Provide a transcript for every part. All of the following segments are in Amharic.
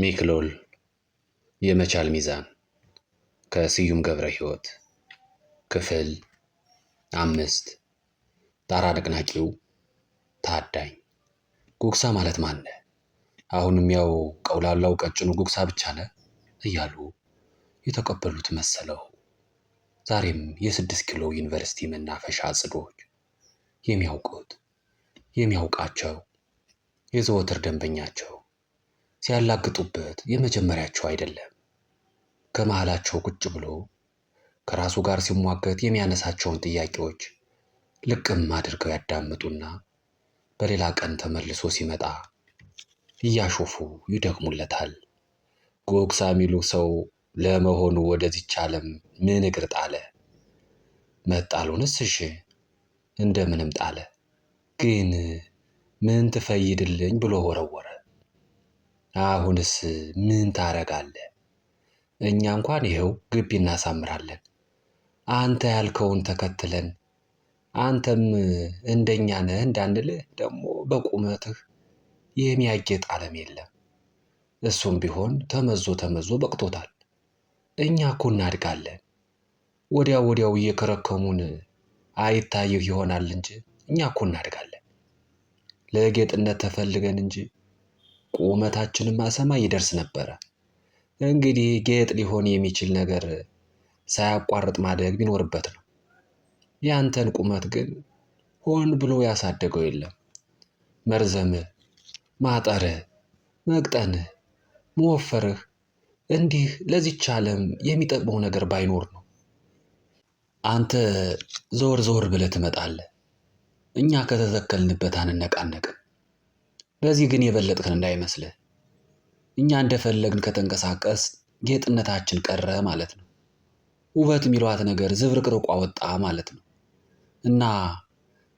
ሚክሎል የመቻል ሚዛን ከስዩም ገብረ ሕይወት ክፍል 5። ጣራ ነቅናቂው ታዳኝ። ጉግሳ ማለት ማነ? አሁንም ያው ቀውላላው ቀጭኑ ጉግሳ ብቻ ነ እያሉ የተቀበሉት መሰለው። ዛሬም የ6 ኪሎ ዩኒቨርሲቲ መናፈሻ ጽዶች የሚያውቁት የሚያውቃቸው የዘወትር ደንበኛቸው ሲያላግጡበት የመጀመሪያቸው አይደለም። ከመሃላቸው ቁጭ ብሎ ከራሱ ጋር ሲሟገት የሚያነሳቸውን ጥያቄዎች ልቅም አድርገው ያዳምጡና በሌላ ቀን ተመልሶ ሲመጣ እያሾፉ ይደግሙለታል። ጉግሳ የሚሉ ሰው ለመሆኑ ወደዚች ዓለም ምን እግር ጣለ? መጣሉንስ እሺ እንደምንም ጣለ፣ ግን ምን ትፈይድልኝ ብሎ ወረወረ። አሁንስ ምን ታረጋለህ? እኛ እንኳን ይኸው ግቢ እናሳምራለን። አንተ ያልከውን ተከትለን አንተም እንደኛ ነህ እንዳንልህ ደግሞ በቁመትህ የሚያጌጥ ዓለም የለም። እሱም ቢሆን ተመዞ ተመዞ በቅቶታል። እኛ እኮ እናድጋለን። ወዲያው ወዲያው እየከረከሙን አይታይህ ይሆናል እንጂ እኛ እኮ እናድጋለን። ለጌጥነት ተፈልገን እንጂ ቁመታችንማ ሰማይ ይደርስ ነበረ። እንግዲህ ጌጥ ሊሆን የሚችል ነገር ሳያቋርጥ ማደግ ቢኖርበት ነው። ያንተን ቁመት ግን ሆን ብሎ ያሳደገው የለም። መርዘምህ፣ ማጠርህ፣ መቅጠንህ፣ መወፈርህ እንዲህ ለዚች ዓለም የሚጠቅመው ነገር ባይኖር ነው። አንተ ዘወር ዘወር ብለህ ትመጣለህ። እኛ ከተተከልንበት አንነቃነቅም። በዚህ ግን የበለጥክን እንዳይመስልህ። እኛ እንደፈለግን ከተንቀሳቀስ ጌጥነታችን ቀረ ማለት ነው። ውበት የሚሏት ነገር ዝብርቅርቋ ወጣ ማለት ነው። እና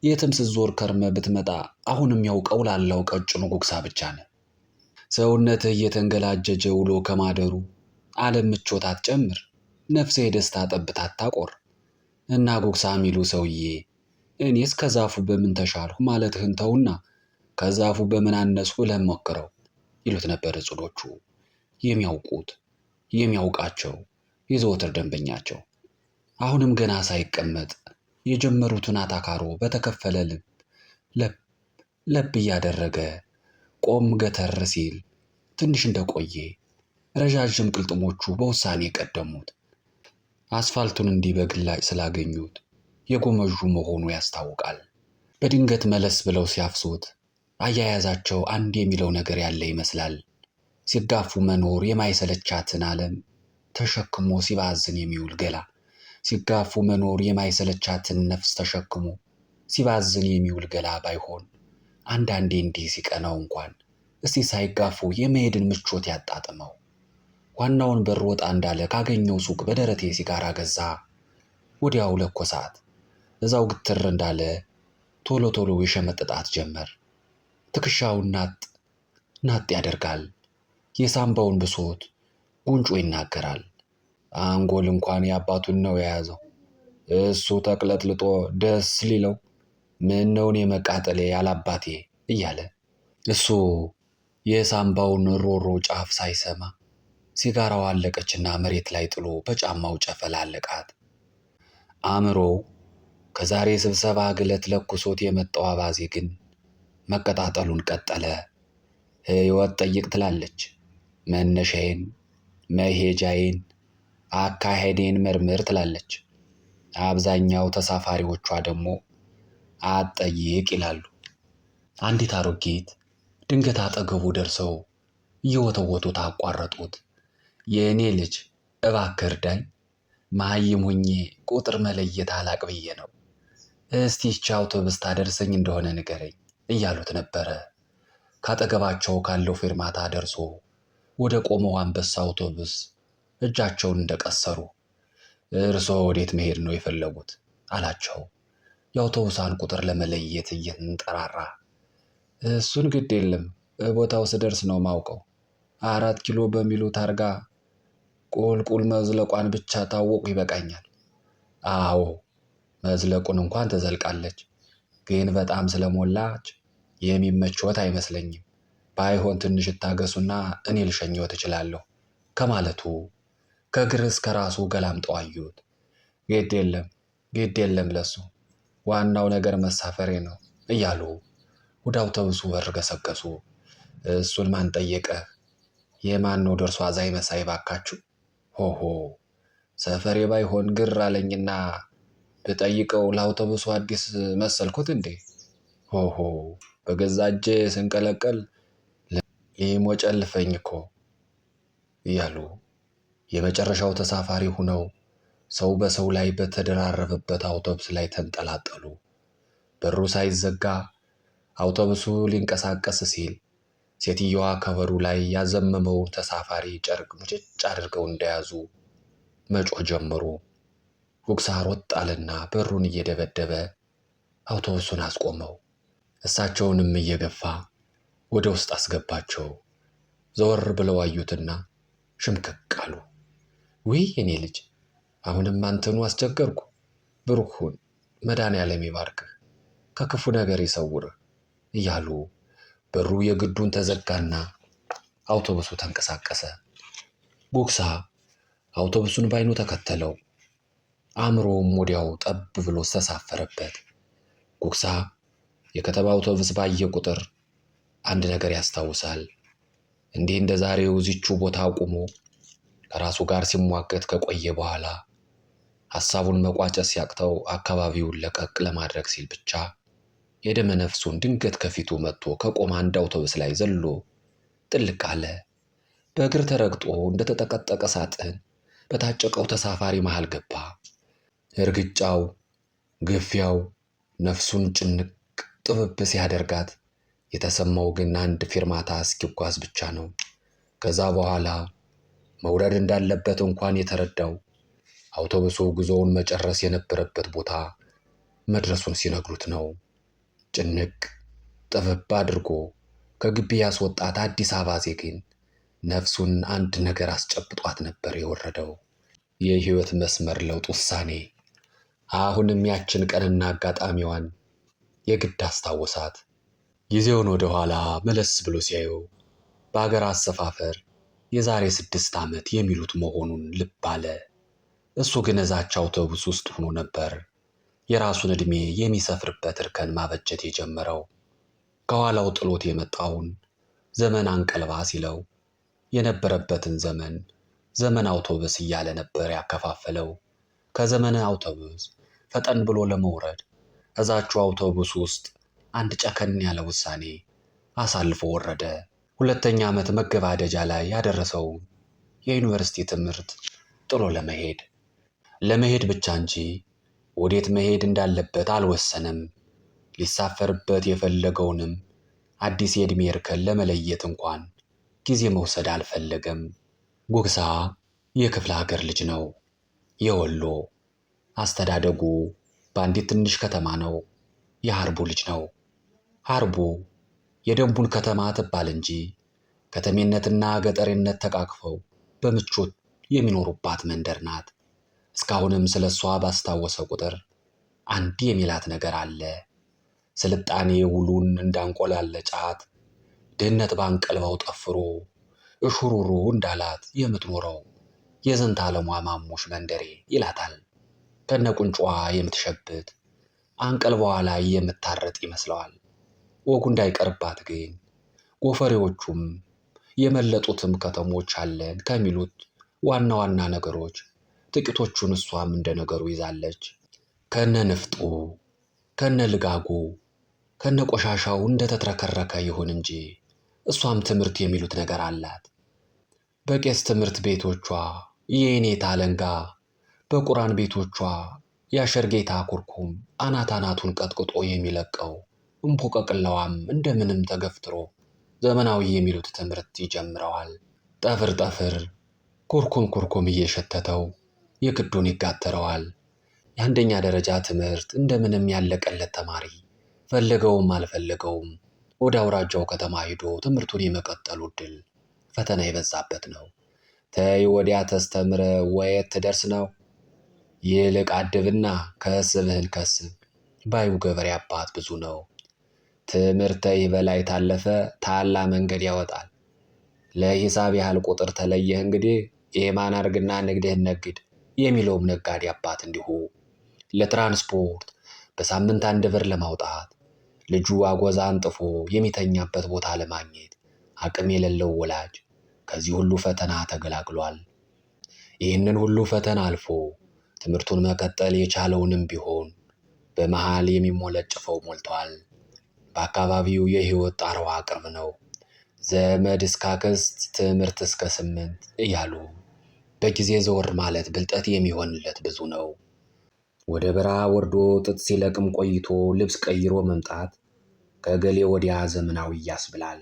የትም ስትዞር ከርመ ብትመጣ አሁንም ያው ቀውላላው ቀጭኑ ጉግሳ ብቻ ነህ። ሰውነትህ እየተንገላጀጀ ውሎ ከማደሩ ዓለም ምቾት አትጨምር፣ ነፍስህ የደስታ ጠብታ አታቆር። እና ጉግሳ የሚሉ ሰውዬ እኔስ ከዛፉ በምን ተሻልሁ ማለትህን ተውና ከዛፉ በምን አነስሁ ብለህ ሞክረው ይሉት ነበር ጽዶቹ፣ የሚያውቁት የሚያውቃቸው የዘወትር ደንበኛቸው። አሁንም ገና ሳይቀመጥ የጀመሩትን አታካሮ በተከፈለ ልብ ለብ ለብ እያደረገ ቆም ገተር ሲል ትንሽ እንደቆየ ረዣዥም ቅልጥሞቹ በውሳኔ ቀደሙት። አስፋልቱን እንዲህ በግላጭ ስላገኙት የጎመዡ መሆኑ ያስታውቃል። በድንገት መለስ ብለው ሲያፍሱት አያያዛቸው አንድ የሚለው ነገር ያለ ይመስላል። ሲጋፉ መኖር የማይሰለቻትን ዓለም ተሸክሞ ሲባዝን የሚውል ገላ፣ ሲጋፉ መኖር የማይሰለቻትን ነፍስ ተሸክሞ ሲባዝን የሚውል ገላ ባይሆን አንዳንዴ እንዲህ ሲቀናው እንኳን እስቲ ሳይጋፉ የመሄድን ምቾት ያጣጥመው። ዋናውን በር ወጣ እንዳለ ካገኘው ሱቅ በደረቴ ሲጋራ ገዛ። ወዲያው ለኮሳት። እዛው ግትር እንዳለ ቶሎ ቶሎ የሸመጥጣት ጀመር። ትከሻውን ናጥ ናጥ ያደርጋል። የሳምባውን ብሶት ጉንጮ ይናገራል። አንጎል እንኳን የአባቱን ነው የያዘው። እሱ ተቅለጥልጦ ደስ ሊለው ምን ነው እኔ መቃጠሌ ያላባቴ እያለ እሱ የሳምባውን ሮሮ ጫፍ ሳይሰማ ሲጋራው አለቀችና መሬት ላይ ጥሎ በጫማው ጨፈላለቃት። አእምሮው ከዛሬ ስብሰባ ግለት ለኩሶት የመጣው አባዜ ግን መቀጣጠሉን ቀጠለ። ሕይወት ጠይቅ ትላለች። መነሻዬን፣ መሄጃዬን፣ አካሄዴን መርምር ትላለች። አብዛኛው ተሳፋሪዎቿ ደግሞ አትጠይቅ ይላሉ። አንዲት አሮጊት ድንገት አጠገቡ ደርሰው እየወተወቱት አቋረጡት። የእኔ ልጅ እባክህ እርዳኝ፣ መሃይም ሆኜ ቁጥር መለየት አላቅ ብዬ ነው። እስቲ ይህች አውቶቡስ ታደርሰኝ እንደሆነ ንገረኝ እያሉት ነበረ። ካጠገባቸው ካለው ፌርማታ ደርሶ ወደ ቆመው አንበሳ አውቶቡስ እጃቸውን እንደቀሰሩ እርስዎ ወዴት መሄድ ነው የፈለጉት? አላቸው። የአውቶቡሷን ቁጥር ለመለየት እየተንጠራራ። እሱን ግድ የለም ቦታው ስደርስ ነው ማውቀው። 4 ኪሎ በሚሉ ታርጋ ቁልቁል መዝለቋን ብቻ ታወቁ ይበቃኛል። አዎ መዝለቁን እንኳን ትዘልቃለች፣ ግን በጣም ስለሞላች የሚመችዎት አይመስለኝም። ባይሆን ትንሽ እታገሱና እኔ ልሸኘዎት እችላለሁ ከማለቱ ከእግር እስከ ራሱ ገላምጠው አዩት። ግድ የለም ግድ የለም ለሱ ዋናው ነገር መሳፈሬ ነው እያሉ ወደ አውቶቡሱ በር ገሰገሱ። እሱን ማን ጠየቀህ? የማን ነው ደርሶ አዛኝ መሳይ ባካችሁ? ሆሆ ሰፈሬ ባይሆን ግር አለኝና ብጠይቀው ለአውቶቡሱ አዲስ መሰልኩት እንዴ? ሆሆ በገዛ እጄ ስንቀለቀል ሊሞጨልፈኝ እኮ እያሉ የመጨረሻው ተሳፋሪ ሁነው ሰው በሰው ላይ በተደራረበበት አውቶቡስ ላይ ተንጠላጠሉ። በሩ ሳይዘጋ አውቶቡሱ ሊንቀሳቀስ ሲል ሴትየዋ ከበሩ ላይ ያዘመመውን ተሳፋሪ ጨርቅ ሙጭጭ አድርገው እንደያዙ መጮህ ጀመሩ። ጉግሳ ሮጥ አለና በሩን እየደበደበ አውቶቡሱን አስቆመው። እሳቸውንም እየገፋ ወደ ውስጥ አስገባቸው። ዘወር ብለው አዩትና ሽምክክ አሉ። ውይ የኔ ልጅ አሁንም አንተኑ አስቸገርኩ። ብሩክ ሁን፣ መድኃኔዓለም ይባርክህ፣ ከክፉ ነገር ይሰውርህ እያሉ በሩ የግዱን ተዘጋና አውቶቡሱ ተንቀሳቀሰ። ጉግሳ አውቶቡሱን ባይኑ ተከተለው። አእምሮውም ወዲያው ጠብ ብሎ ተሳፈረበት። ጉግሳ የከተማ አውቶቡስ ባየ ቁጥር አንድ ነገር ያስታውሳል። እንዲህ እንደ ዛሬው እዚቹ ቦታ አቁሞ ከራሱ ጋር ሲሟገት ከቆየ በኋላ ሐሳቡን መቋጨት ሲያቅተው አካባቢውን ለቀቅ ለማድረግ ሲል ብቻ የደመ ነፍሱን ድንገት ከፊቱ መጥቶ ከቆመ አንድ አውቶቡስ ላይ ዘሎ ጥልቅ አለ። በእግር ተረግጦ እንደተጠቀጠቀ ሳጥን በታጨቀው ተሳፋሪ መሃል ገባ። እርግጫው፣ ግፊያው ነፍሱን ጭንቅ ጥብብ ሲያደርጋት የተሰማው ግን አንድ ፊርማታ እስኪጓዝ ብቻ ነው። ከዛ በኋላ መውረድ እንዳለበት እንኳን የተረዳው አውቶቡሱ ጉዞውን መጨረስ የነበረበት ቦታ መድረሱን ሲነግሩት ነው። ጭንቅ ጥብብ አድርጎ ከግቢ ያስወጣት አዲስ አባዜ ግን ነፍሱን አንድ ነገር አስጨብጧት ነበር የወረደው። የህይወት መስመር ለውጥ ውሳኔ። አሁንም ያችን ቀንና አጋጣሚዋን የግድ አስታወሳት። ጊዜውን ወደ ኋላ መለስ ብሎ ሲያየው በአገር አሰፋፈር የዛሬ 6 ዓመት የሚሉት መሆኑን ልብ አለ። እሱ ግን እዛች አውቶቡስ ውስጥ ሆኖ ነበር የራሱን ዕድሜ የሚሰፍርበት እርከን ማበጀት የጀመረው። ከኋላው ጥሎት የመጣውን ዘመን አንቀልባ ሲለው የነበረበትን ዘመን ዘመን አውቶቡስ እያለ ነበር ያከፋፈለው። ከዘመነ አውቶቡስ ፈጠን ብሎ ለመውረድ እዛችው አውቶቡስ ውስጥ አንድ ጨከን ያለ ውሳኔ አሳልፎ ወረደ። 2ኛ ዓመት መገባደጃ ላይ ያደረሰው የዩኒቨርሲቲ ትምህርት ጥሎ ለመሄድ ብቻ እንጂ ወዴት መሄድ እንዳለበት አልወሰነም። ሊሳፈርበት የፈለገውንም አዲስ የዕድሜ እርከን ለመለየት እንኳን ጊዜ መውሰድ አልፈለገም። ጉግሳ የክፍለ ሀገር ልጅ ነው። የወሎ አስተዳደጉ በአንዲት ትንሽ ከተማ ነው። የሐርቡ ልጅ ነው። ሐርቡ የደንቡን ከተማ ትባል እንጂ ከተሜነትና ገጠሬነት ተቃቅፈው በምቾት የሚኖሩባት መንደር ናት። እስካሁንም ስለሷ ባስታወሰ ቁጥር አንድ የሚላት ነገር አለ። ስልጣኔ ውሉን እንዳንቆላለጫት ድህነት ባንቀልባው ጠፍሮ እሹሩሩ እንዳላት የምትኖረው የዝንተ ዓለሟ ማሙሽ መንደሬ ይላታል። ከነቁንጯ የምትሸብት አንቀልባዋ ላይ የምታረጥ ይመስለዋል። ወጉ እንዳይቀርባት ግን ጎፈሬዎቹም የመለጡትም ከተሞች አለን ከሚሉት ዋና ዋና ነገሮች ጥቂቶቹን እሷም እንደ ነገሩ ይዛለች። ከነ ንፍጡ ከነ ልጋጉ ከነ ቆሻሻው እንደተትረከረከ ይሁን እንጂ እሷም ትምህርት የሚሉት ነገር አላት። በቄስ ትምህርት ቤቶቿ የኔታ አለንጋ፣ በቁራን ቤቶቿ ያሸርጌታ ኩርኩም አናት አናቱን ቀጥቅጦ የሚለቀው እምፖቀቅላዋም እንደምንም ተገፍትሮ ዘመናዊ የሚሉት ትምህርት ይጀምረዋል። ጠፍር ጠፍር ኩርኩም ኩርኩም እየሸተተው የግዱን ይጋተረዋል። የአንደኛ ደረጃ ትምህርት እንደምንም ያለቀለት ተማሪ ፈለገውም አልፈለገውም ወደ አውራጃው ከተማ ሄዶ ትምህርቱን የመቀጠሉ ዕድል ፈተና የበዛበት ነው። ተይ ወዲያ ተስተምረ ወየት ትደርስ ነው? ይልቅ አድብና ከስብህን ከስብ ባዩ ገበሬ አባት ብዙ ነው። ትምህርተ ይህ በላይ ታለፈ ታላ መንገድ ያወጣል። ለሂሳብ ያህል ቁጥር ተለየህ እንግዲህ የማን አርግና ንግድህን ነግድ የሚለውም ነጋዴ አባት እንዲሁ ለትራንስፖርት በሳምንት 1 ብር ለማውጣት ልጁ አጎዛ አንጥፎ የሚተኛበት ቦታ ለማግኘት አቅም የሌለው ወላጅ ከዚህ ሁሉ ፈተና ተገላግሏል። ይህንን ሁሉ ፈተና አልፎ ትምህርቱን መቀጠል የቻለውንም ቢሆን በመሃል የሚሞለጭፈው ሞልቷል። በአካባቢው የህይወት ጣርዋ ቅርብ ነው። ዘመድ እስከ አክስት ትምህርት እስከ 8 እያሉ በጊዜ ዘወር ማለት ብልጠት የሚሆንለት ብዙ ነው። ወደ በረሃ ወርዶ ጥጥ ሲለቅም ቆይቶ ልብስ ቀይሮ መምጣት ከገሌ ወዲያ ዘመናዊ ያስብላል።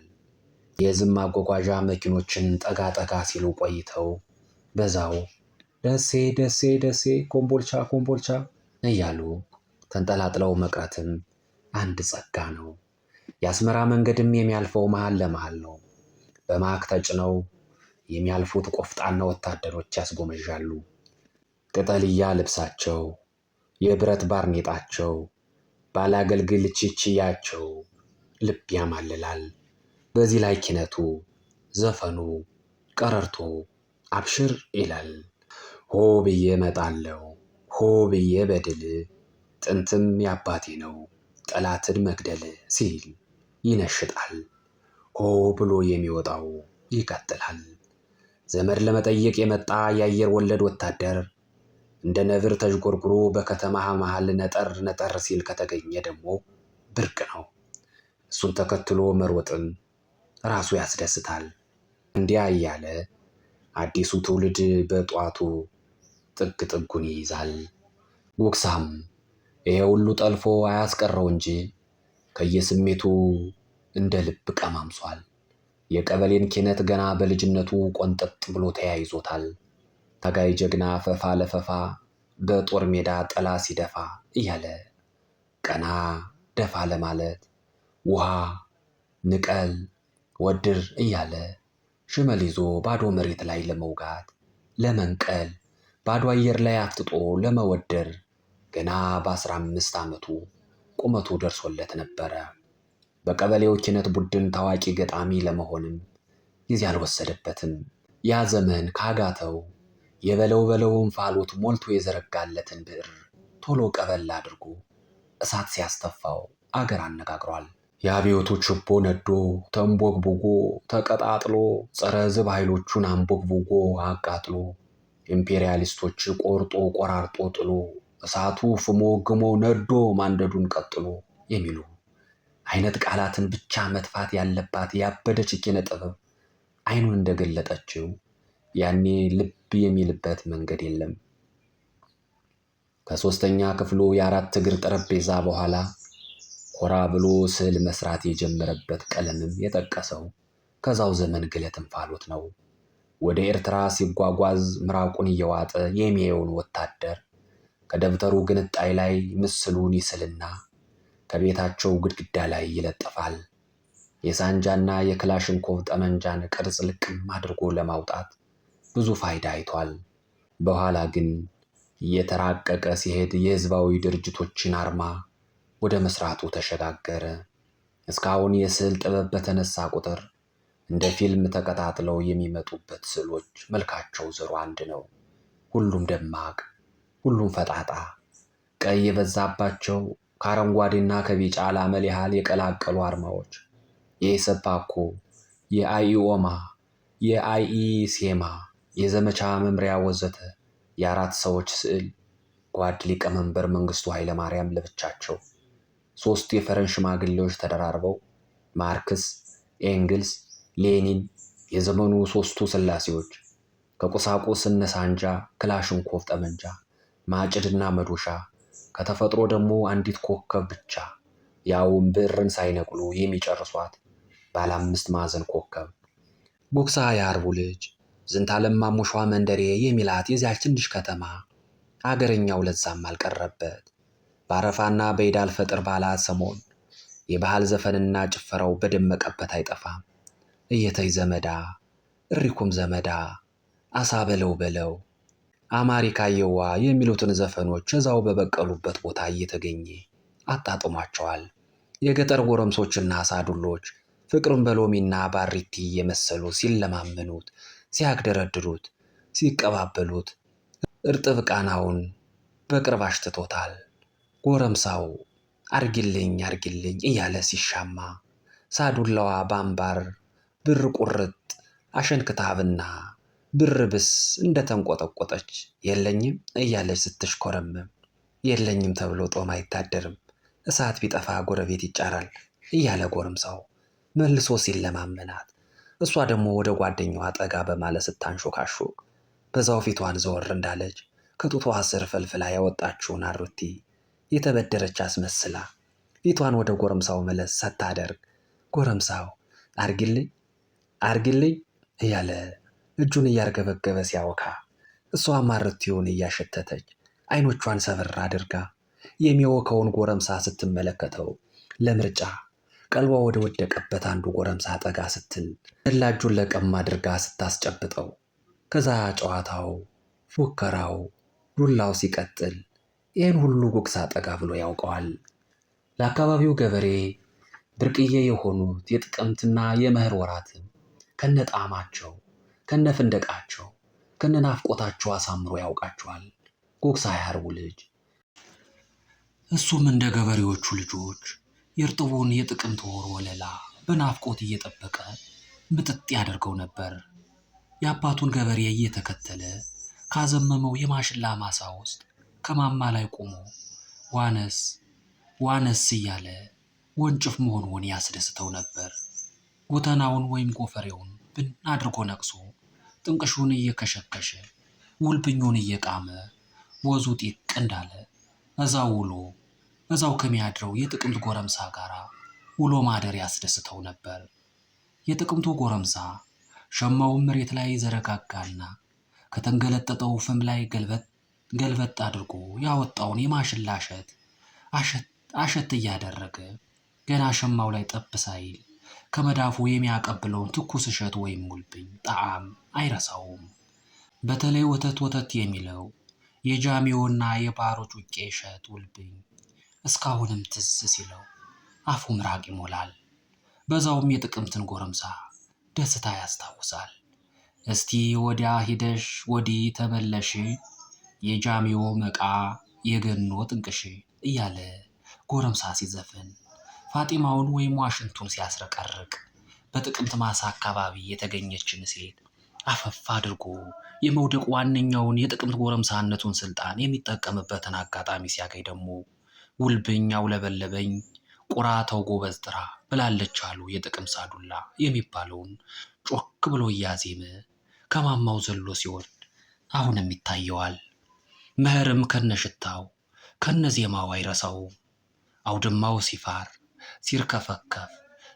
የህዝብ ማጓጓዣ መኪኖችን ጠጋ ጠጋ ሲሉ ቆይተው በዛው ደሴ ደሴ ደሴ ኮምቦልቻ ኮምቦልቻ እያሉ ተንጠላጥለው መቅረትም አንድ ጸጋ ነው። የአስመራ መንገድም የሚያልፈው መሃል ለመሃል ነው። በማክ ተጭነው የሚያልፉት ቆፍጣና ወታደሮች ያስጎመዣሉ። ቅጠልያ ልብሳቸው፣ የብረት ባርኔጣቸው፣ ባላገልግል ቺቺያቸው ልብ ያማልላል። በዚህ ላይ ኪነቱ፣ ዘፈኑ፣ ቀረርቶ አብሽር ይላል። ሆ ብዬ እመጣለሁ፣ ሆ ብዬ በድል ጥንትም ያባቴ ነው ጠላትን መግደል ሲል ይነሽጣል። ሆ ብሎ የሚወጣው ይቀጥላል። ዘመድ ለመጠየቅ የመጣ የአየር ወለድ ወታደር እንደ ነብር ተዥጎርጉሮ በከተማ መሃል ነጠር ነጠር ሲል ከተገኘ ደግሞ ብርቅ ነው። እሱን ተከትሎ መሮጥም ራሱ ያስደስታል። እንዲያ እያለ አዲሱ ትውልድ በጧቱ ጥግ ጥጉን ይይዛል። ጉግሳም ይሄ ሁሉ ጠልፎ አያስቀረው እንጂ ከየስሜቱ እንደ ልብ ቀማምሷል። የቀበሌን ኪነት ገና በልጅነቱ ቆንጠጥ ብሎ ተያይዞታል። ታጋይ ጀግና ፈፋ ለፈፋ በጦር ሜዳ ጠላ ሲደፋ እያለ ቀና ደፋ ለማለት ውሃ ንቀል ወድር እያለ ሽመል ይዞ ባዶ መሬት ላይ ለመውጋት ለመንቀል ባዶ አየር ላይ አፍጥጦ ለመወደር ገና በ15 ዓመቱ ቁመቱ ደርሶለት ነበረ። በቀበሌው ኪነት ቡድን ታዋቂ ገጣሚ ለመሆንም ጊዜ አልወሰደበትም። ያ ዘመን ካጋተው የበለው በለው እንፋሎት ሞልቶ የዘረጋለትን ብዕር ቶሎ ቀበል አድርጎ እሳት ሲያስተፋው አገር አነጋግሯል። የአብዮቱ ችቦ ነዶ ተንቦግቡጎ ተቀጣጥሎ ጸረ ሕዝብ ኃይሎቹን አንቦግቡጎ አቃጥሎ ኢምፔሪያሊስቶች ቆርጦ ቆራርጦ ጥሎ እሳቱ ፍሞ ግሞ ነዶ ማንደዱን ቀጥሎ የሚሉ አይነት ቃላትን ብቻ መጥፋት ያለባት ያበደች ኪነ ጥበብ አይኑን እንደገለጠችው ያኔ ልብ የሚልበት መንገድ የለም። ከሶስተኛ ክፍሉ የአራት እግር ጠረጴዛ በኋላ ኮራ ብሎ ስዕል መስራት የጀመረበት ቀለምም የጠቀሰው ከዛው ዘመን ግለት እንፋሎት ነው። ወደ ኤርትራ ሲጓጓዝ ምራቁን እየዋጠ የሚያየውን ወታደር ከደብተሩ ግንጣይ ላይ ምስሉን ይስልና ከቤታቸው ግድግዳ ላይ ይለጥፋል። የሳንጃና የክላሽንኮቭ ጠመንጃን ቅርጽ ልቅም አድርጎ ለማውጣት ብዙ ፋይዳ አይቷል። በኋላ ግን እየተራቀቀ ሲሄድ የህዝባዊ ድርጅቶችን አርማ ወደ መስራቱ ተሸጋገረ። እስካሁን የስዕል ጥበብ በተነሳ ቁጥር እንደ ፊልም ተቀጣጥለው የሚመጡበት ስዕሎች መልካቸው ዘሩ አንድ ነው። ሁሉም ደማቅ፣ ሁሉም ፈጣጣ፣ ቀይ የበዛባቸው ከአረንጓዴና ከቢጫ ላመል ያህል የቀላቀሉ አርማዎች የኢሰፓኮ፣ የአኢኦማ፣ የአኢሴማ፣ የዘመቻ መምሪያ ወዘተ የአራት ሰዎች ስዕል ጓድ ሊቀመንበር መንግስቱ ኃይለማርያም ለብቻቸው፣ ሶስቱ የፈረንጅ ሽማግሌዎች ተደራርበው ማርክስ፣ ኤንግልስ፣ ሌኒን የዘመኑ ሶስቱ ስላሴዎች ከቁሳቁስ እነ ሳንጃ፣ ክላሽንኮቭ ጠመንጃ፣ ማጭድና መዶሻ ከተፈጥሮ ደግሞ አንዲት ኮከብ ብቻ ያውም ብዕርን ሳይነቅሉ የሚጨርሷት ባለ አምስት ማዕዘን ኮከብ። ጉግሳ የአርቡ ልጅ ዝንታለም ማሙሿ መንደሬ የሚላት የዚያች ትንሽ ከተማ አገረኛው ለዛም አልቀረበት። በአረፋና በኢድ አል ፈጥር በዓላት ሰሞን የባህል ዘፈንና ጭፈራው በደመቀበት አይጠፋም። እየተይ ዘመዳ እሪኩም ዘመዳ አሳ በለው በለው አማሪካየዋ የሚሉትን ዘፈኖች እዛው በበቀሉበት ቦታ እየተገኘ አጣጥሟቸዋል። የገጠር ጎረምሶችና ሳዱሎች ፍቅሩን በሎሚና ባሪቲ እየመሰሉ ሲለማመኑት፣ ሲያግደረድሩት፣ ሲቀባበሉት እርጥብ ቃናውን በቅርብ አሽትቶታል። ጎረምሳው አርጊልኝ አርጊልኝ እያለ ሲሻማ ሳዱላዋ ባምባር ብር ቁርጥ አሸንክታብና ብር ብስ እንደተንቆጠቆጠች የለኝም እያለች ስትሽኮረምም የለኝም ተብሎ ጦም አይታደርም፣ እሳት ቢጠፋ ጎረቤት ይጫራል እያለ ጎረምሳው መልሶ ሲለማመናት እሷ ደግሞ ወደ ጓደኛዋ ጠጋ በማለት ስታንሾካሾክ በዛው ፊቷን ዘወር እንዳለች ከጡቷ ስር ፈልፍላ ያወጣችውን አሩቲ የተበደረች አስመስላ ፊቷን ወደ ጎረምሳው መለስ ስታደርግ ጎረምሳው አርግልኝ አርግልኝ እያለ እጁን እያርገበገበ ሲያወካ እሷም አሮቲውን እያሸተተች አይኖቿን ሰበር አድርጋ የሚወካውን ጎረምሳ ስትመለከተው ለምርጫ ቀልቧ ወደ ወደቀበት አንዱ ጎረምሳ ጠጋ ስትል እጁን ለቀም አድርጋ ስታስጨብጠው ከዛ ጨዋታው፣ ፉከራው፣ ዱላው ሲቀጥል ይህን ሁሉ ጉግሳ ጠጋ ብሎ ያውቀዋል። ለአካባቢው ገበሬ ብርቅዬ የሆኑት የጥቅምትና የመኸር ወራትም ከነጣዕማቸው ከነፍንደቃቸው ከነናፍቆታቸው አሳምሮ ያውቃቸዋል። ጉግሳ የሐርቡ ልጅ እሱም እንደ ገበሬዎቹ ልጆች የእርጥቡን የጥቅምት ወር ወለላ በናፍቆት እየጠበቀ ምጥጥ ያደርገው ነበር። የአባቱን ገበሬ እየተከተለ ካዘመመው የማሽላ ማሳ ውስጥ ከማማ ላይ ቆሞ ዋነስ ዋነስ እያለ ወንጭፍ መሆኑን ያስደስተው ነበር። ጎተናውን ወይም ጎፈሬውን ብን አድርጎ ነቅሶ ጥንቅሹን እየከሸከሸ ውልብኙን እየቃመ ወዙ ጢቅ እንዳለ እዛው ውሎ እዛው ከሚያድረው የጥቅምት ጎረምሳ ጋር ውሎ ማደር ያስደስተው ነበር። የጥቅምቱ ጎረምሳ ሸማውን መሬት ላይ ዘረጋጋና ከተንገለጠጠው ፍም ላይ ገልበጥ ገልበጥ አድርጎ ያወጣውን የማሽላ እሸት አሸት አሸት እያደረገ ገና ሸማው ላይ ጠብ ሳይል ከመዳፉ የሚያቀብለውን ትኩስ እሸት ወይም ውልብኝ ጣዕም አይረሳውም። በተለይ ወተት ወተት የሚለው የጃሚዮና የባሮ ጩቄ እሸት ውልብኝ እስካሁንም ትዝ ሲለው አፉ ምራቅ ይሞላል። በዛውም የጥቅምትን ጎረምሳ ደስታ ያስታውሳል። እስቲ ወዲያ ሂደሽ ወዲህ ተመለሽ፣ የጃሚዮ መቃ የገኖ ጥንቅሽ እያለ ጎረምሳ ሲዘፍን ፋጢማውን ወይም ዋሽንቱን ሲያስረቀርቅ በጥቅምት ማሳ አካባቢ የተገኘችን ሴት አፈፍ አድርጎ የመውደቅ ዋነኛውን የጥቅምት ጎረምሳነቱን ስልጣን የሚጠቀምበትን አጋጣሚ ሲያገኝ ደግሞ ውልብኝ አውለበለበኝ ቁራ ተው ጎበዝ ጥራ ብላለች አሉ የጥቅም ሳዱላ የሚባለውን ጮክ ብሎ እያዜመ ከማማው ዘሎ ሲወርድ አሁንም ይታየዋል። መኸርም ከነሽታው ከነዜማው አይረሳውም። አውድማው ሲፋር ሲርከፈከፍ፣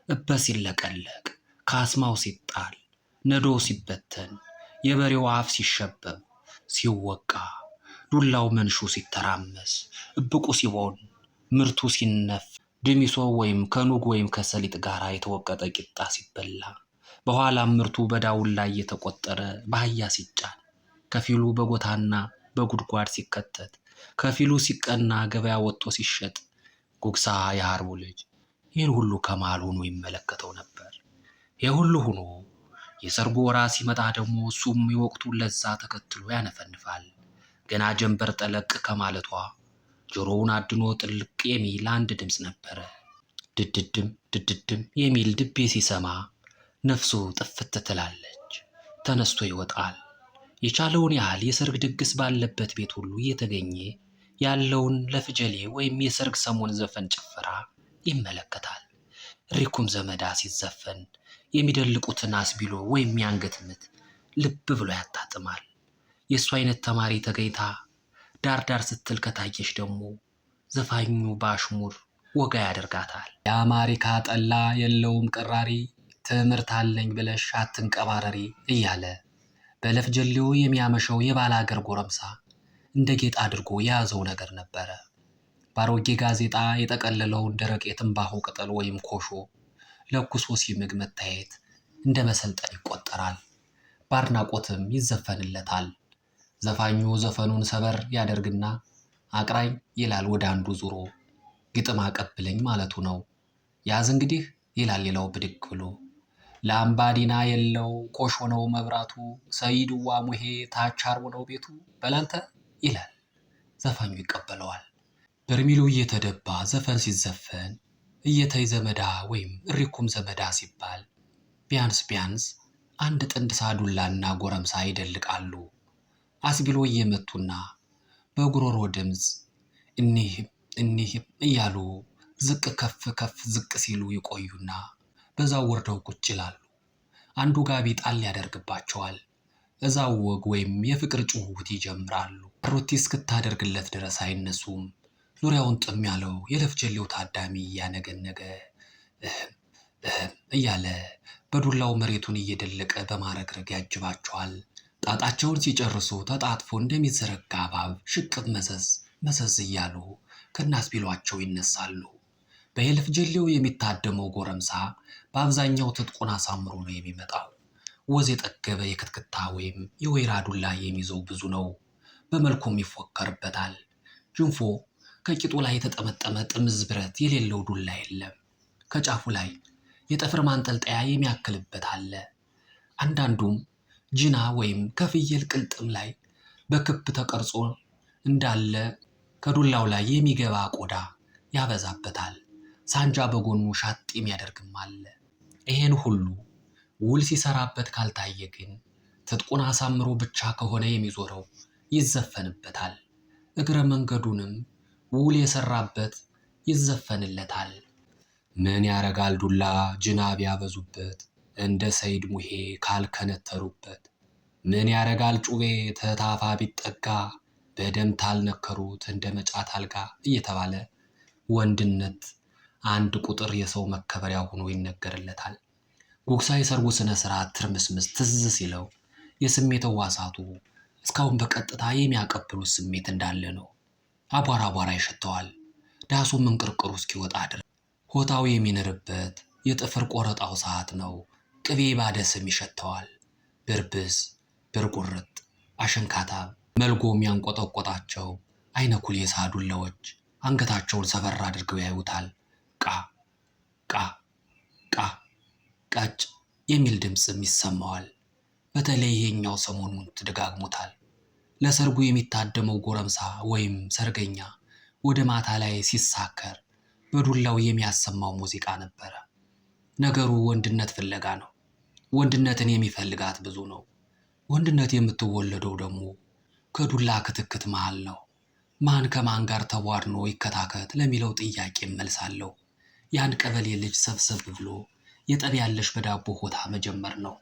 እበ ሲለቀለቅ፣ ካስማው ሲጣል፣ ነዶ ሲበተን፣ የበሬው አፍ ሲሸበብ ሲወቃ፣ ዱላው መንሹ ሲተራመስ፣ እብቁ ሲቦን፣ ምርቱ ሲነፍ፣ ድሚሶ ወይም ከኑግ ወይም ከሰሊጥ ጋር የተወቀጠ ቂጣ ሲበላ፣ በኋላም ምርቱ በዳውላ እየተቆጠረ በአህያ ሲጫን፣ ከፊሉ በጎታና በጉድጓድ ሲከተት፣ ከፊሉ ሲቀና ገበያ ወጥቶ ሲሸጥ፣ ጉግሳ የሐርቡ ልጅ ይህን ሁሉ ከመሃል ሆኖ ይመለከተው ነበር። ይህ ሁሉ ሆኖ የሰርጉ ወራት ሲመጣ ደግሞ እሱም የወቅቱን ለዛ ተከትሎ ያነፈንፋል። ገና ጀንበር ጠለቅ ከማለቷ ጆሮውን አድኖ ጥልቅ የሚል አንድ ድምፅ ነበረ። ድድድም ድድድም የሚል ድቤ ሲሰማ ነፍሱ ጥፍት ትላለች። ተነስቶ ይወጣል። የቻለውን ያህል የሰርግ ድግስ ባለበት ቤት ሁሉ እየተገኘ ያለውን ለፍጀሌ ወይም የሰርግ ሰሞን ዘፈን ጭፈራ ይመለከታል። ሪኩም ዘመዳ ሲዘፈን የሚደልቁትን አስቢሎ ወይም የአንገት ምት ልብ ብሎ ያጣጥማል። የእሱ አይነት ተማሪ ተገኝታ ዳር ዳር ስትል ከታየች ደግሞ ዘፋኙ በአሽሙር ወጋ ያደርጋታል። የአማሪካ ጠላ የለውም ቅራሪ፣ ትምህርት አለኝ ብለሽ አትንቀባረሪ እያለ በለፍጀሌው የሚያመሸው የባላገር ጎረምሳ እንደ ጌጥ አድርጎ የያዘው ነገር ነበረ። በአሮጌ ጋዜጣ የጠቀለለውን ደረቅ የትንባሆ ቅጠል ወይም ኮሾ ለኩሶ ሲምግ መታየት እንደ መሰልጠን ይቆጠራል። በአድናቆትም ይዘፈንለታል። ዘፋኙ ዘፈኑን ሰበር ያደርግና አቅራኝ ይላል ወደ አንዱ ዙሮ ግጥም አቀብለኝ ማለቱ ነው። ያዝ እንግዲህ ይላል ሌላው ብድግ ብሎ። ላምባዲና የለው ኮሾ ነው መብራቱ፣ ሰይድዋ ሙሄ ታች አርቦ ነው ቤቱ በላንተ ይላል። ዘፋኙ ይቀበለዋል። በርሚሉ እየተደባ ዘፈን ሲዘፈን እየተይ ዘመዳ ወይም እሪኩም ዘመዳ ሲባል ቢያንስ ቢያንስ አንድ ጥንድ ሳዱላና ጎረምሳ ይደልቃሉ። አስቢሎ እየመቱና በጉሮሮ ድምፅ እኒህም እኒህም እያሉ ዝቅ ከፍ ከፍ ዝቅ ሲሉ ይቆዩና በዛው ወርደው ቁጭ ይላሉ። አንዱ ጋቢ ጣል ያደርግባቸዋል። እዛው ወግ ወይም የፍቅር ጭውውት ይጀምራሉ። ሮቲ እስክታደርግለት ድረስ አይነሱም። ዙሪያውን ጥም ያለው የለፍጀሌው ታዳሚ እያነገነገ እህም እህም እያለ በዱላው መሬቱን እየደለቀ በማረግረግ ያጅባቸዋል። ጣጣቸውን ሲጨርሱ ተጣጥፎ እንደሚዘረጋ እባብ ሽቅብ መዘዝ መዘዝ እያሉ ከናስቢሏቸው ይነሳሉ። በየለፍ ጀሌው የሚታደመው ጎረምሳ በአብዛኛው ትጥቁን አሳምሮ ነው የሚመጣው። ወዝ የጠገበ የክትክታ ወይም የወይራ ዱላ የሚይዘው ብዙ ነው። በመልኩም ይፎከርበታል። ጅንፎ ከቂጡ ላይ የተጠመጠመ ጥምዝ ብረት የሌለው ዱላ የለም። ከጫፉ ላይ የጠፍር ማንጠልጠያ የሚያክልበት አለ። አንዳንዱም ጅና ወይም ከፍየል ቅልጥም ላይ በክብ ተቀርጾ እንዳለ ከዱላው ላይ የሚገባ ቆዳ ያበዛበታል። ሳንጃ በጎኑ ሻጥ የሚያደርግም አለ። ይሄን ሁሉ ውል ሲሰራበት ካልታየ ግን ትጥቁን አሳምሮ ብቻ ከሆነ የሚዞረው ይዘፈንበታል። እግረ መንገዱንም ውል የሰራበት ይዘፈንለታል። ምን ያረጋል ዱላ ጅናብ ያበዙበት እንደ ሰይድ ሙሄ ካልከነተሩበት። ምን ያረጋል ጩቤ ተታፋ ቢጠጋ በደም ታልነከሩት እንደ መጫት አልጋ እየተባለ ወንድነት አንድ ቁጥር የሰው መከበሪያ ሆኖ ይነገርለታል። ጉግሳ የሰርጉ ስነ ስርዓት ትርምስምስ ትዝ ሲለው የስሜት ሕዋሳቱ እስካሁን በቀጥታ የሚያቀብሉት ስሜት እንዳለ ነው። አቧራ አቧራ ይሸተዋል። ዳሱም እንቅርቅሩ እስኪወጣ ድረስ ሆታው የሚንርበት የጥፍር ቆረጣው ሰዓት ነው። ቅቤ ባደስም ይሸተዋል። ብርብስ፣ ብርቁርጥ፣ አሸንካታ መልጎም ያንቆጠቆጣቸው አይነኩል የሳዱላዎች አንገታቸውን ሰበር አድርገው ያዩታል። ቃ ቃ ቃ ቀጭ የሚል ድምፅም ይሰማዋል። በተለይ ይሄኛው ሰሞኑን ትደጋግሞታል። ለሰርጉ የሚታደመው ጎረምሳ ወይም ሰርገኛ ወደ ማታ ላይ ሲሳከር በዱላው የሚያሰማው ሙዚቃ ነበረ። ነገሩ ወንድነት ፍለጋ ነው። ወንድነትን የሚፈልጋት ብዙ ነው። ወንድነት የምትወለደው ደግሞ ከዱላ ክትክት መሃል ነው። ማን ከማን ጋር ተቧድኖ ይከታከት ለሚለው ጥያቄ መልሳለሁ። ያን ቀበሌ ልጅ ሰብሰብ ብሎ የጠብ ያለሽ በዳቦ ሆታ መጀመር ነው።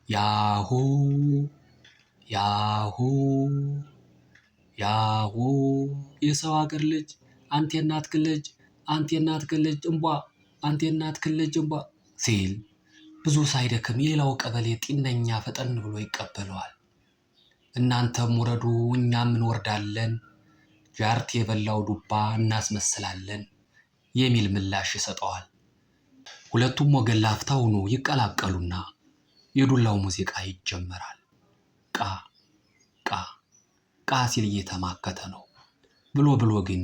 ያሁ ያሁ ያሁ የሰው ሀገር ልጅ አንተ የእናትህን ልጅ አንተ የእናትህን ልጅ እምቧ አንተ የእናትህን ልጅ እምቧ ሲል ብዙ ሳይደክም የሌላው ቀበሌ ጤነኛ ፈጠን ብሎ ይቀበለዋል። እናንተም ውረዱ እኛም እንወርዳለን፣ ጃርት የበላው ዱባ እናስመስላለን የሚል ምላሽ ይሰጠዋል። ሁለቱም ወገን ላፍታውኑ ይቀላቀሉና የዱላው ሙዚቃ ይጀመራል። ቃ ቃ ቃ ሲል እየተማከተ ነው። ብሎ ብሎ ግን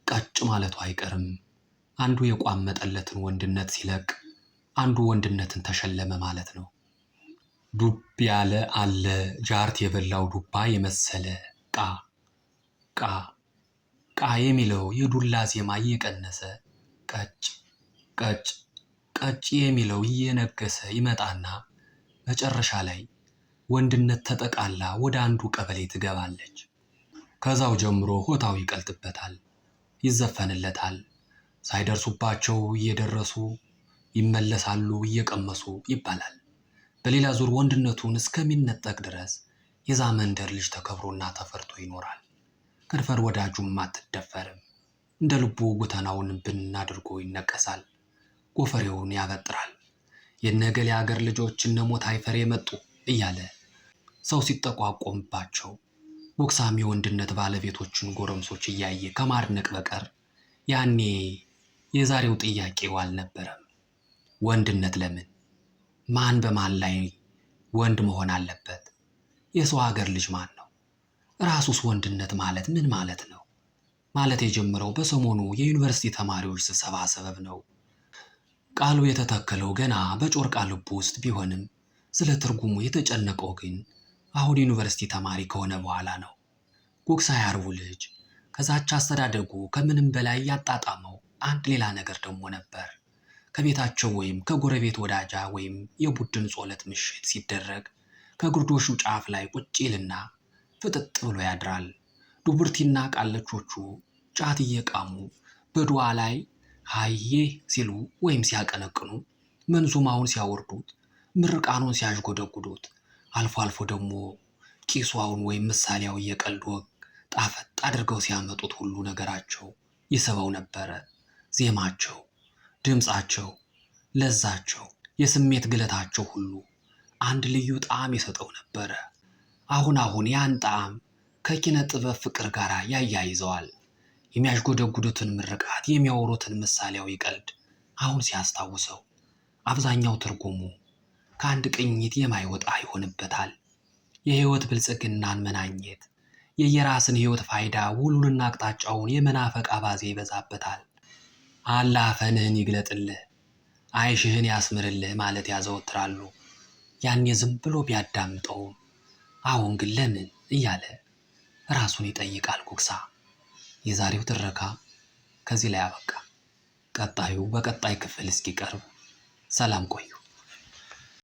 ቀጭ ማለቱ አይቀርም። አንዱ የቋመጠለትን ወንድነት ሲለቅ አንዱ ወንድነትን ተሸለመ ማለት ነው። ዱብ ያለ አለ ጃርት የበላው ዱባ የመሰለ ቃ ቃ ቃ የሚለው የዱላ ዜማ እየቀነሰ ቀጭ ቀጭ ቀጭ የሚለው እየነገሰ ይመጣና መጨረሻ ላይ ወንድነት ተጠቃላ ወደ አንዱ ቀበሌ ትገባለች። ከዛው ጀምሮ ሆታው ይቀልጥበታል፣ ይዘፈንለታል። ሳይደርሱባቸው እየደረሱ ይመለሳሉ እየቀመሱ ይባላል። በሌላ ዙር ወንድነቱን እስከሚነጠቅ ድረስ የዛ መንደር ልጅ ተከብሮና ተፈርቶ ይኖራል። ከድፈር ወዳጁም አትደፈርም። እንደ ልቡ ጉተናውን ብን አድርጎ ይነቀሳል፣ ጎፈሬውን ያበጥራል። የነገሌ አገር ልጆች እነ ሞት አይፈሬ መጡ እያለ ሰው ሲጠቋቆምባቸው ወቅሳሚ የወንድነት ባለቤቶችን ጎረምሶች እያየ ከማድነቅ በቀር ያኔ የዛሬው ጥያቄው አልነበረም። ወንድነት ለምን? ማን በማን ላይ ወንድ መሆን አለበት? የሰው ሀገር ልጅ ማን ነው? ራሱስ ወንድነት ማለት ምን ማለት ነው? ማለት የጀመረው በሰሞኑ የዩኒቨርሲቲ ተማሪዎች ስብሰባ ሰበብ ነው። ቃሉ የተተከለው ገና በጮርቃ ልቡ ውስጥ ቢሆንም ስለ ትርጉሙ የተጨነቀው ግን አሁን ዩኒቨርሲቲ ተማሪ ከሆነ በኋላ ነው። ጉግሳ ያርቡ ልጅ ከዛች አስተዳደጉ ከምንም በላይ ያጣጣመው አንድ ሌላ ነገር ደግሞ ነበር። ከቤታቸው ወይም ከጎረቤት ወዳጃ ወይም የቡድን ጾለት ምሽት ሲደረግ ከግርዶሹ ጫፍ ላይ ቁጭ ይልና ፍጥጥ ብሎ ያድራል። ዱብርቲና ቃለቾቹ ጫት እየቃሙ በዱዓ ላይ ሀዬ ሲሉ ወይም ሲያቀነቅኑ፣ መንዙማውን ሲያወርዱት፣ ምርቃኑን ሲያዥጎደጉዱት፣ አልፎ አልፎ ደግሞ ቂሷውን ወይም ምሳሌያዊ የቀልድ ወግ ጣፈጥ አድርገው ሲያመጡት ሁሉ ነገራቸው ይስበው ነበረ። ዜማቸው፣ ድምፃቸው፣ ለዛቸው፣ የስሜት ግለታቸው ሁሉ አንድ ልዩ ጣዕም ይሰጠው ነበረ። አሁን አሁን ያን ጣዕም ከኪነ ጥበብ ፍቅር ጋር ያያይዘዋል። የሚያዥጎደጉዱትን ምርቃት፣ የሚያወሩትን ምሳሌያዊ ቀልድ አሁን ሲያስታውሰው አብዛኛው ትርጉሙ ከአንድ ቅኝት የማይወጣ ይሆንበታል። የህይወት ብልጽግናን መናኘት፣ የየራስን ህይወት ፋይዳ ውሉንና አቅጣጫውን የመናፈቅ አባዜ ይበዛበታል። አላህ ፈንህን ይግለጥልህ፣ አይሽህን ያስምርልህ ማለት ያዘወትራሉ። ያኔ ዝም ብሎ ቢያዳምጠውም አሁን ግን ለምን እያለ ራሱን ይጠይቃል ጉግሳ። የዛሬው ትረካ ከዚህ ላይ አበቃ። ቀጣዩ በቀጣይ ክፍል እስኪቀርብ ሰላም ቆዩ።